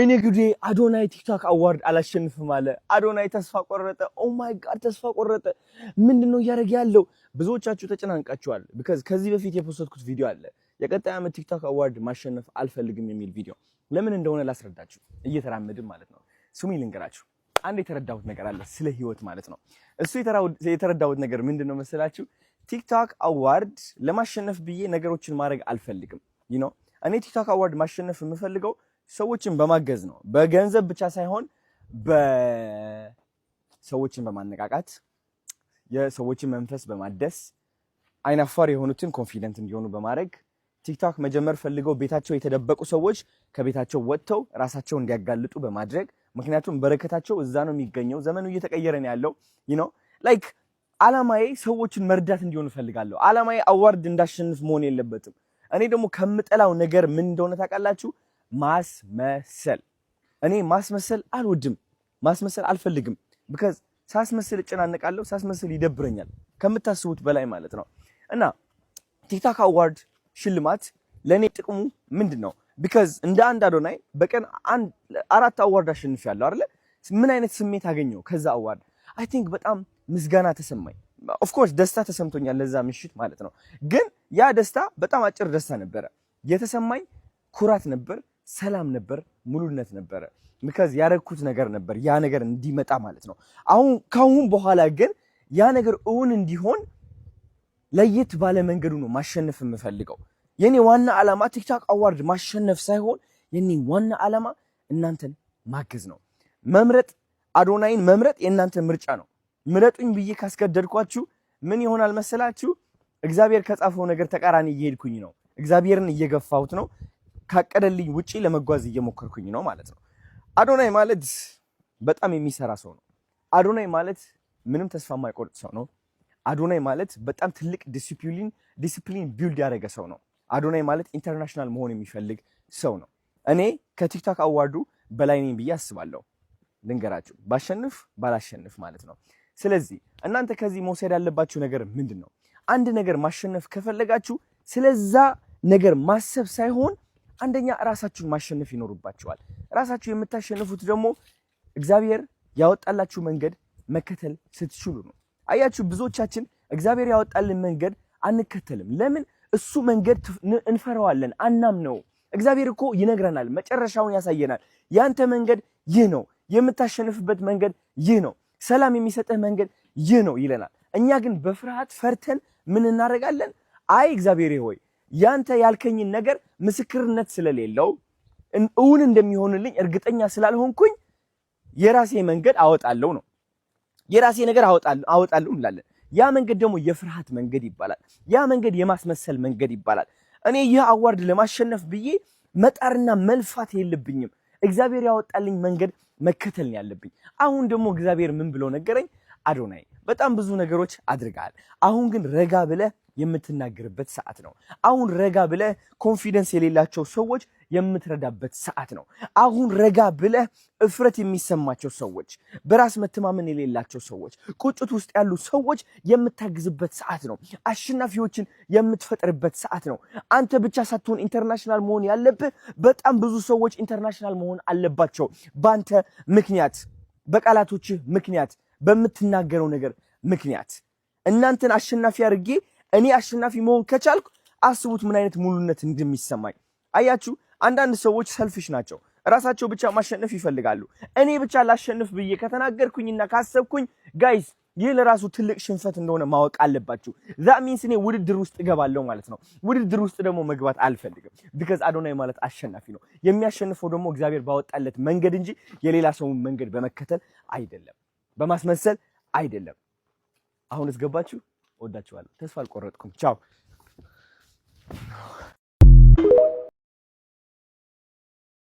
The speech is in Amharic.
ወይኔ ጉዴ! አዶናይ TikTok award አላሸንፍም አለ። አዶናይ ተስፋ ቆረጠ። Oh my God፣ ተስፋ ቆረጠ። ምንድን ነው እያደረገ ያለው? ብዙዎቻችሁ ተጨናንቃችኋል። Because ከዚህ በፊት የ post ኩት ቪዲዮ አለ። የቀጣይ ዓመት TikTok award ማሸነፍ አልፈልግም የሚል ቪዲዮ። ለምን እንደሆነ ላስረዳችሁ፣ እየተራመድን ማለት ነው። ስሙኝ ልንገራችሁ። አንድ የተረዳሁት ነገር አለ ስለ ህይወት ማለት ነው። እሱ የተረዳሁት ነገር ምንድን ነው መሰላችሁ? TikTok award ለማሸነፍ ብዬ ነገሮችን ማድረግ አልፈልግም። እኔ TikTok award ማሸነፍ የምፈልገው ሰዎችን በማገዝ ነው። በገንዘብ ብቻ ሳይሆን በሰዎችን በማነቃቃት፣ የሰዎችን መንፈስ በማደስ፣ አይናፋር የሆኑትን confident እንዲሆኑ በማድረግ፣ TikTok መጀመር ፈልገው ቤታቸው የተደበቁ ሰዎች ከቤታቸው ወጥተው ራሳቸውን እንዲያጋልጡ በማድረግ፣ ምክንያቱም በረከታቸው እዛ ነው የሚገኘው። ዘመኑ እየተቀየረ ነው ያለው። Like አላማዬ ሰዎችን መርዳት እንዲሆን እፈልጋለሁ። አላማዬ award እንዳሸንፍ መሆን የለበትም። እኔ ደግሞ ከምጠላው ነገር ምን እንደሆነ ታውቃላችሁ? ማስመሰል። እኔ ማስመሰል አልወድም፣ ማስመሰል አልፈልግም። Because ሳስመስል እጨናነቃለሁ፣ ሳስመስል ይደብረኛል ከምታስቡት በላይ ማለት ነው። እና TikTok award ሽልማት ለእኔ ጥቅሙ ምንድን ነው? Because እንደ አንድ አዶናይ በቀን አራት award አሸንፊያለሁ አይደለ? ምን አይነት ስሜት አገኘው ከዛ award? I think በጣም ምስጋና ተሰማኝ። Of course ደስታ ተሰምቶኛል ለዛ ምሽት ማለት ነው። ግን ያ ደስታ በጣም አጭር ደስታ ነበረ። የተሰማኝ ኩራት ነበር፣ ሰላም ነበር፣ ሙሉነት ነበረ። Because ያረግኩት ነገር ነበር ያ ነገር እንዲመጣ ማለት ነው። አሁን ካሁን በኋላ ግን ያ ነገር እውን እንዲሆን ለየት ባለ መንገዱ ነው ማሸነፍ የምፈልገው። የኔ ዋና ዓላማ TikTok award ማሸነፍ ሳይሆን የኔ ዋና ዓላማ እናንተን ማገዝ ነው። መምረጥ፣ አዶናይን መምረጥ የእናንተ ምርጫ ነው። ምረጡኝ ብዬ ካስገደድኳችሁ ምን ይሆናል መሰላችሁ? እግዚአብሔር ከጻፈው ነገር ተቃራኒ እየሄድኩኝ ነው። እግዚአብሔርን እየገፋሁት ነው። ካቀደልኝ ውጪ ለመጓዝ እየሞከርኩኝ ነው ማለት ነው። አዶናይ ማለት በጣም የሚሰራ ሰው ነው። አዶናይ ማለት ምንም ተስፋ የማይቆርጥ ሰው ነው። አዶናይ ማለት በጣም ትልቅ discipline build ያደረገ ሰው ነው። አዶናይ ማለት international መሆን የሚፈልግ ሰው ነው። እኔ ከ TikTok award ኡ በላይ ነኝ ብዬ አስባለሁ። ልንገራችሁ፣ ባሸንፍ ባላሸንፍ ማለት ነው። ስለዚህ እናንተ ከዚህ መውሰድ ያለባችሁ ነገር ምንድን ነው? አንድ ነገር ማሸነፍ ከፈለጋችሁ ስለዛ ነገር ማሰብ ሳይሆን አንደኛ ራሳችሁን ማሸነፍ ይኖርባችኋል። ራሳችሁ የምታሸንፉት ደግሞ እግዚአብሔር ያወጣላችሁ መንገድ መከተል ስትችሉ ነው። አያችሁ፣ ብዙዎቻችን እግዚአብሔር ያወጣልን መንገድ አንከተልም። ለምን? እሱ መንገድ እንፈራዋለን፣ አናምነው። እግዚአብሔር እኮ ይነግረናል፣ መጨረሻውን ያሳየናል። ያንተ መንገድ ይህ ነው፣ የምታሸንፍበት መንገድ ይህ ነው፣ ሰላም የሚሰጥህ መንገድ ይህ ነው ይለናል። እኛ ግን በፍርሃት ፈርተን ምን እናደርጋለን? አይ እግዚአብሔር ሆይ፣ ያንተ ያልከኝን ነገር ምስክርነት ስለሌለው፣ እውን እንደሚሆንልኝ እርግጠኛ ስላልሆንኩኝ የራሴ መንገድ አወጣለሁ ነው፣ የራሴ ነገር አወጣለሁ እንላለን። ያ መንገድ ደግሞ የፍርሃት መንገድ ይባላል። ያ መንገድ የማስመሰል መንገድ ይባላል። እኔ ይህ award ለማሸነፍ ብዬ መጣርና መልፋት የለብኝም። እግዚአብሔር ያወጣልኝ መንገድ መከተል ነው ያለብኝ። አሁን ደግሞ እግዚአብሔር ምን ብሎ ነገረኝ? አዶናይ፣ በጣም ብዙ ነገሮች አድርገሃል። አሁን ግን ረጋ ብለህ የምትናገርበት ሰዓት ነው። አሁን ረጋ ብለህ confidence የሌላቸው ሰዎች የምትረዳበት ሰዓት ነው። አሁን ረጋ ብለህ እፍረት የሚሰማቸው ሰዎች፣ በራስ መተማመን የሌላቸው ሰዎች፣ ቁጭት ውስጥ ያሉ ሰዎች የምታግዝበት ሰዓት ነው። አሸናፊዎችን የምትፈጥርበት ሰዓት ነው። አንተ ብቻ ሳትሆን international መሆን ያለብህ፣ በጣም ብዙ ሰዎች international መሆን አለባቸው። በአንተ ምክንያት፣ በቃላቶችህ ምክንያት፣ በምትናገረው ነገር ምክንያት። እናንተን አሸናፊ አድርጌ እኔ አሸናፊ መሆን ከቻልኩ አስቡት ምን አይነት ሙሉነት እንደሚሰማኝ። አያችሁ፣ አንዳንድ ሰዎች selfish ናቸው። ራሳቸው ብቻ ማሸነፍ ይፈልጋሉ። እኔ ብቻ ላሸንፍ ብዬ ከተናገርኩኝና ካሰብኩኝ guys፣ ይህ ለራሱ ትልቅ ሽንፈት እንደሆነ ማወቅ አለባችሁ። That means እኔ ውድድር ውስጥ እገባለሁ ማለት ነው። ውድድር ውስጥ ደግሞ መግባት አልፈልግም። Because አዶናይ ማለት አሸናፊ ነው። የሚያሸንፈው ደግሞ እግዚአብሔር ባወጣለት መንገድ እንጂ የሌላ ሰውን መንገድ በመከተል አይደለም፣ በማስመሰል አይደለም። አሁንስ ገባችሁ? ወዳችኋለሁ። ተስፋ አልቆረጥኩም። ቻው።